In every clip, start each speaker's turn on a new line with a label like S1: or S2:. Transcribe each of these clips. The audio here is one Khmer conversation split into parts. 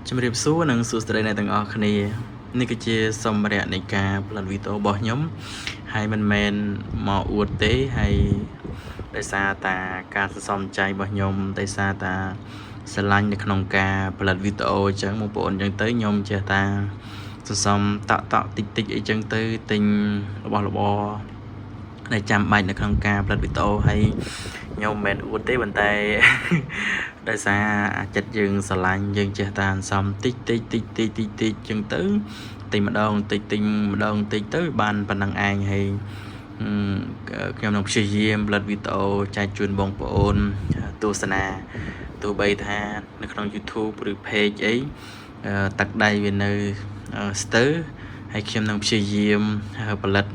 S1: ជំរាបសួរនិងសួស្តីអ្នកទាំងអស់គ្នានេះគឺជាសម្ភារៈនៃការផលិតវីដេអូរបស់ខ្ញុំហើយមិនមែនមកអួតទេហើយដោយសារតាការសន្សំចៃរបស់ខ្ញុំដោយសារតាស្រឡាញ់នៅក្នុងការផលិតវីដេអូអញ្ចឹងបងប្អូនអញ្ចឹងទៅខ្ញុំចេះតាសន្សំតក់តក់តិចតិចអីចឹងទៅទិញរបស់របរដែលចាំបាច់នៅក្នុងការផលិតវីដេអូហើយខ្ញុំមិនមែនអួតទេប៉ុន្តែ ដោយសារអាចិត្តយើងស្រឡាញ់យើងចេះតែអន្សំតិចតិចតិចតិចតិចតិចចឹងទៅទិញម្ដងតិចទិញម្ដងតិចទៅបានប៉ុណ្ណឹងឯងហើយខ្ញុំនឹងព្យាយាមផលិតវីដេអូចែកជូនបងប្អូនទស្សនាទោះបីថានៅក្នុង YouTube ឬ page អីទឹកដៃវានៅស្ទើរហើយខ្ញុំនឹងព្យាយាមផលិត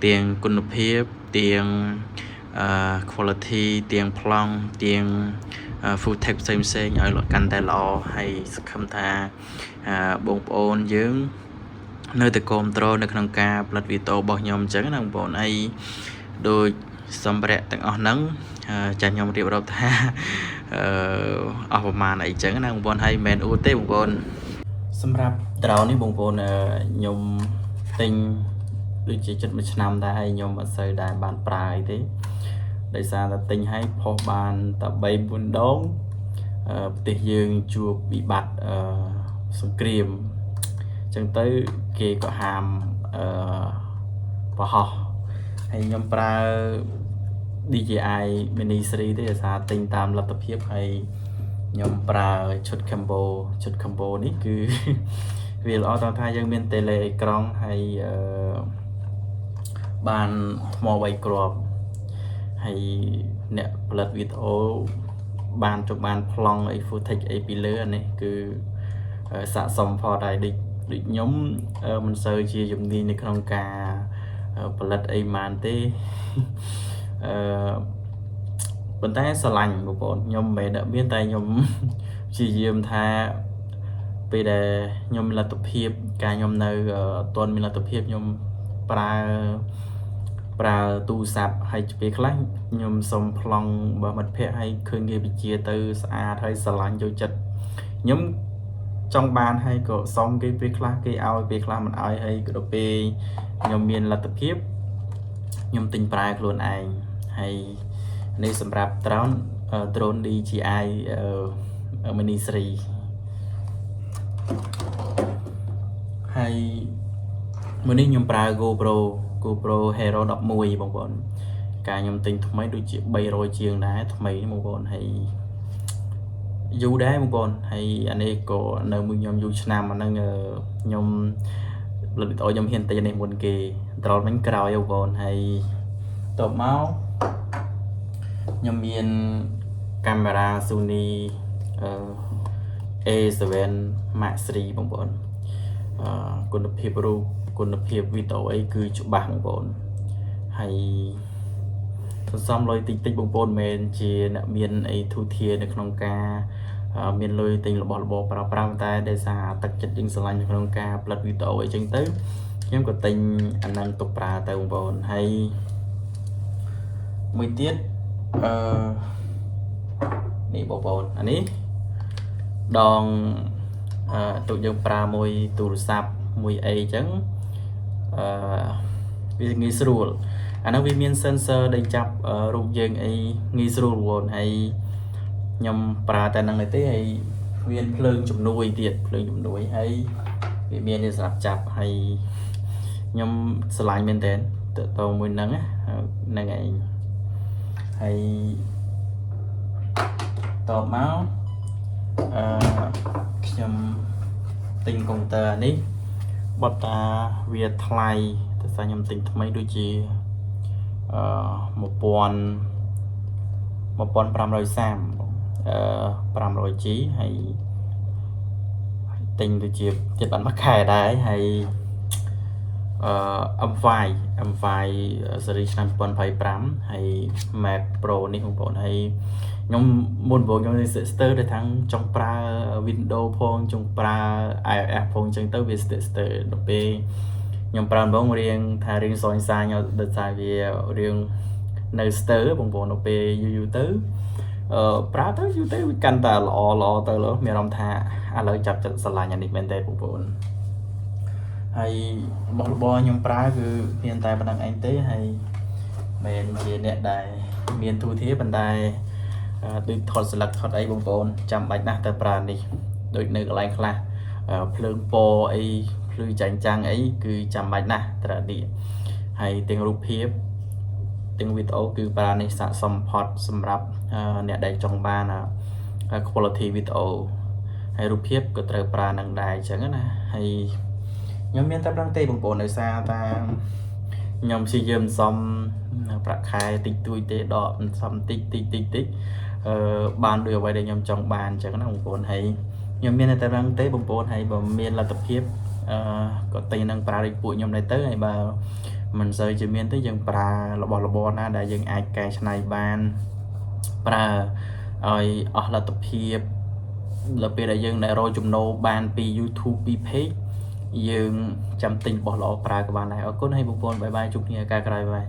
S1: ទាំងគុណភាពទាំង quality ទាំងប្លង់ទាំង footage ផ្សេងផ្សេងឲ្យកាន់តែល្អហើយសង្ឃឹមថាបងប្អូនយើងនៅតែគ្រប់គ្រងនៅក្នុងការផលិតវីដេអូរបស់ខ្ញុំអញ្ចឹងណាបងប្អូនអីដូចសម្ភារៈទាំងអស់ហ្នឹងចាខ្ញុំរៀបរាប់ថាអឺអស់ប្រមាណអីចឹងណាបងប្អូនហើយមិនមែនអួតទេបងប្អូនសម្រាប់ drone នេះបងប្អូនខ្ញុំទិញដូចជាចិត្តមួយឆ្នាំដែរហើយខ្ញុំអត់សូវដែលបានប្រើអីទេដោយសារតែទិញឲ្យផុសបានតែ3 4ដងប្រទេសយើងជួបវិបត្តិអឺសង្គ្រាមអញ្ចឹងទៅគេក៏ហាមអឺបង្ហោះហើយខ្ញុំប្រើ DJI Mini 3ទេដោយសារទិញតាមលទ្ធភាពហើយខ្ញុំប្រើឈុត combo ឈុត combo នេះគឺ វាល្អត្រង់ថាយើងមាន tele អេក្រង់ហើយអឺបានថ្ម3គ្រាប់ហើយអ្នកផលិតវីដេអូបានចុះបានប្លង់អី footage អីពីលើអានេះគឺស័ក្តិសមផតហើយដូចដូចខ្ញុំមិនសូវជាជំនាញនៅក្នុងការផលិតអីម៉ានទេអឺប៉ុន្តែស្រឡាញ់បងប្អូនខ្ញុំមិនមែនអ្នកមានតែខ្ញុំព្យាយាមថាពេលដែលខ្ញុំមានលទ្ធភាពការខ្ញុំនៅអត់ទាន់មានលទ្ធភាពខ្ញុំប្រើប្រើទូរស័ព្ទហើយពេលខ្លះខ្ញុំសុំប្លង់របស់មិត្តភ័ក្តិហើយឃើញគេវិជាទៅស្អាតហើយស្រឡាញ់ចូលចិត្តខ្ញុំចង់បានហើយក៏សុំគេពេលខ្លះគេឲ្យពេលខ្លះមិនឲ្យហើយក៏ដល់ពេលខ្ញុំមានលទ្ធភាពខ្ញុំទិញប្រើខ្លួនឯងហើយនេះសម្រាប់ drone DJI Mini 3ហើយមួយនេះខ្ញុំប្រើ GoPro Hero 11បងប្អូនកាលខ្ញុំទិញថ្មីដូចជា300ជាងដែរថ្មីបងប្អូនហើយយូរដែរបងប្អូនហើយអានេះក៏នៅមួយខ្ញុំយូរឆ្នាំអាហ្នឹងខ្ញុំផលិតវីដេអូខ្ញុំហ៊ានទិញអានេះមុនគេ drone វិញក្រោយបងប្អូនហើយតបមកខ្ញុំមានកាមេរ៉ា Sony អឺ A7 Mark III បងប្អូនអឺគុណភាពរូបគុណភាពវីដេអូអីគឺច្បាស់បងប្អូនហើយសន្សំលុយតិចតិចបងប្អូនមិនមែនជាអ្នកមានអីធូធានៅក្នុងការមានលុយទិញរបស់របរប្រើប្រាស់តែដោយសារទឹកចិត្តយើងស្រឡាញ់នៅក្នុងការផលិតវីដេអូអីចឹងទៅខ្ញុំក៏ទិញអាហ្នឹងទុកប្រើទៅបងប្អូនហើយមួយទៀតអឺនេះបងប្អូនអានេះដងអឺទុកយើងប្រើមួយទូរស័ព្ទមួយអីចឹងអឺវាងាយស្រួលអាហ្នឹងវាមាន sensor ដែលចាប់រូបយើងអីងាយស្រួលបងប្អូនហើយខ្ញុំប្រើតែហ្នឹងទេហើយមានភ្លើងជំនួយទៀតភ្លើងជំនួយហើយវាមាននេះសម្រាប់ចាប់ហើយខ្ញុំស្រឡាញ់មែនតើតទៅមួយហ្នឹងហ្នឹងឯងហើយតបមកអឺខ្ញុំទិញកុំព្យូទ័រនេះបត់តាវាថ្លៃតែសារខ្ញុំទិញថ្មីដូចជាអឺ1000 1530អឺ 500G ហើយទិញដូចជាចិត្តបានមួយខែដែរហើយអឺ M5 M5 ស៊េរីឆ្នាំ2025ហើយ Mac Pro នេះបងប្អូនហើយខ្ញុំមុនបងខ្ញុំស្ទើរដែលថាចង់ប្រើ Windows ផងចង់ប្រើ iOS ផងអញ្ចឹងទៅវាស្ទើរស្ទើរដល់ពេលខ្ញុំប្រើម្ដងរៀងថារៀងសយសាញដោយសារវារៀងនៅស្ទើរបងប្អូនដល់ពេលយូរយូរទៅ ប្រើទៅយូរទៅវាកាន់តែល្អល្អទៅល្អមានអារម្មណ៍ថាឥឡូវចាប់ចិត្តស្រឡាញ់អានេះមែនតើបងប្អូនហើយរបស់របរខ្ញុំប្រើគឺមានតែប៉ុណ្្នឹងឯងទេហើយមិនជាអ្នកដែលមានទូធាប៉ុន្តែដូចថតស្លឹកថតអីបងប្អូនចាំបាច់ណាស់តែប្រើនេះដូចនៅកន្លែងខ្លះភ្លើងពណ៌អីភ្លឺចាញ់ចាំងអីគឺចាំបាច់ណាស់ត្រូវនេះហើយទាំងរូបភាពទាំងវីដេអូគឺប្រើនេះស័ក្តិសមផុតសម្រាប់អ្នកដែលចង់បាន quality វីដេអូហើយរូបភាពក៏ត្រូវប្រើនឹងដែរអញ្ចឹងណាហើយខ្ញុំមានតែប៉ុណ្្នឹងទេបងប្អូនដោយសារតាខ្ញុំព្យាយាមសំប្រាក់ខែតិចតួចទេដកសំតិចតិចតិចតិចបានដូចអ្វីដែលខ្ញុំចង់បានអញ្ចឹងណាបងប្អូនហើយខ្ញុំមានតែប៉ុណ្្នឹងទេបងប្អូនហើយបើមានលទ្ធភាពក៏ទិញនឹងប្រើដូចពួកខ្ញុំដែរទៅហើយបើមិនសូវជាមានទេយើងប្រើរបស់របរណាដែលយើងអាចកែច្នៃបានប្រើឲ្យអស់លទ្ធភាពដល់ពេលដែលយើងដែលរកចំណូលបានពី YouTube ពី page យើងចាំទិញរបស់ល្អប្រើក៏បានដែរអរគុណហើយបងប្អូន bye bye ជួបគ្នាឱកាសក្រោយ bye.